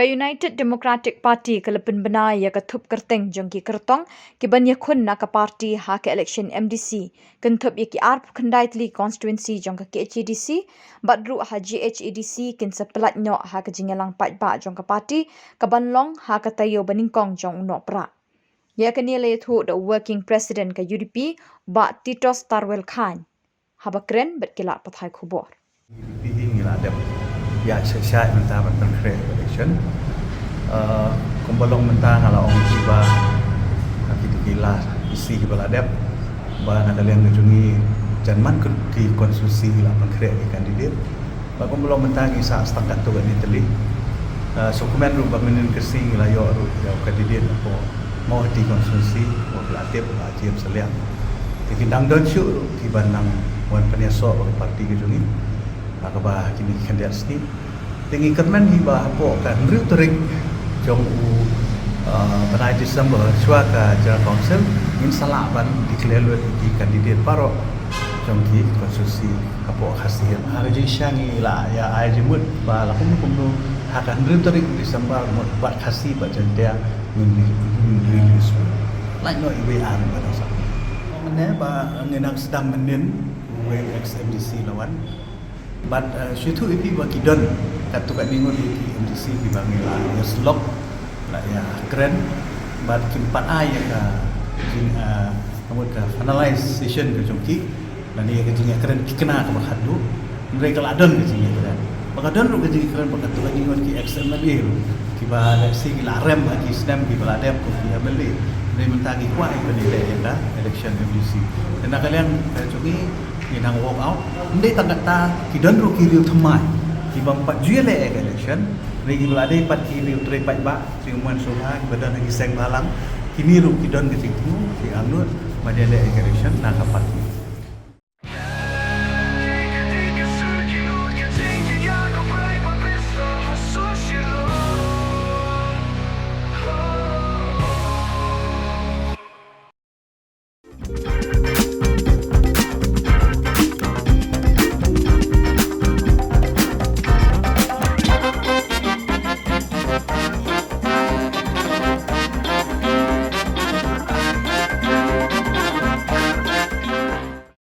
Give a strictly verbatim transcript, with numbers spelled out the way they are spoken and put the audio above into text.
Ka United Democratic Party ka la pynbna ïa ka thup kyrteng jong ki kyrtong ki ban ïakhun na ka party ha ka election M D C, kynthup ïa ki arphew khyndai tylli constituency jong ka K H A D C, bad ruh ha G H A D C kin sa pyllait noh ha ka jingïalang paidbah jong ka party ka ban long ha ka taïew ba nyngkong jong u Nohprah. Ïa kane la ïathuh da u Working President ka U D P, Bah Titos Tarwel Chyne, haba kren bad ki lad pathai khubor. Phi hi ngi la dep ïa sha sha mynta ban pynkhreh election. Uh, kumba long mynta nga la ong kiba ha ki ki la isi kiba la dep ba na ka liang ka jong ngi jan man ki constituency ngi la pynkhreh ki candidate. Ba kumba long mynta ngi sah stang katto katne tylli. Uh, so kumne ruh ba mynnin ka sngi ngi la ïoh ruh ïa u candidate hapoh Mawhati constituency uba la tip, Bah James Saliang. Te ki dang don shuh ruh kiba nang wan pynïasoh bad ka party ka jong ngi. Ba kaba kine ki khyndiat sngi. Te ngi kyrmen hi ba hapoh ka hynriew tarik jong u, uh, bnai December, shuwa ka General Council, ngin sa lah ban declare lut ki candidate baroh jong ki constituency hapoh Khasi Hills. Ha ka jingshisha ngi la ïa ai jingmut ba la kumno kumno ha ka hynriew tarik December mut bad Khasi bad Jaintia ngin re-, ngin release. Lait noh iwei ar ba dang sah. Mynne ba ngi nang sdang mynnin uwei ex M D C la wan. Bad, eh, shu ïathuh ïa phi ba ki don katto katne ngut ki M D C kiba ngi la ïa syllok, la ïa kren. Bad kim pat ai ïa ka jing, eh, ka mut ka finalization ka jong ki. Lane ïa ka jingïakren thikna kaba khatduh. Hynrei ka la don ka jingïakren. Ba ka don ruh ka jingïakren ba katto katne ngut ki ex M L A ruh kiba lehse ki la rem ha ki snem kiba la dep kum ki M L A. Hynrei mynta ki kwah ïa ka election M D C. Te na ka liang ka jong ngi ngi nang walk out. Ym dei tang kata, ki don ruh ki riew thymmai kiba ym pat ju ïaleh ïa ka election. Hynrei kiba la dei pat ki riew trei paidbah, ki mon sngewbha, kiba don ha ki seng bhalang. Kine ruh ki don ka jingthmu, ki angnud ban ïaleh ïa ka election na ka party.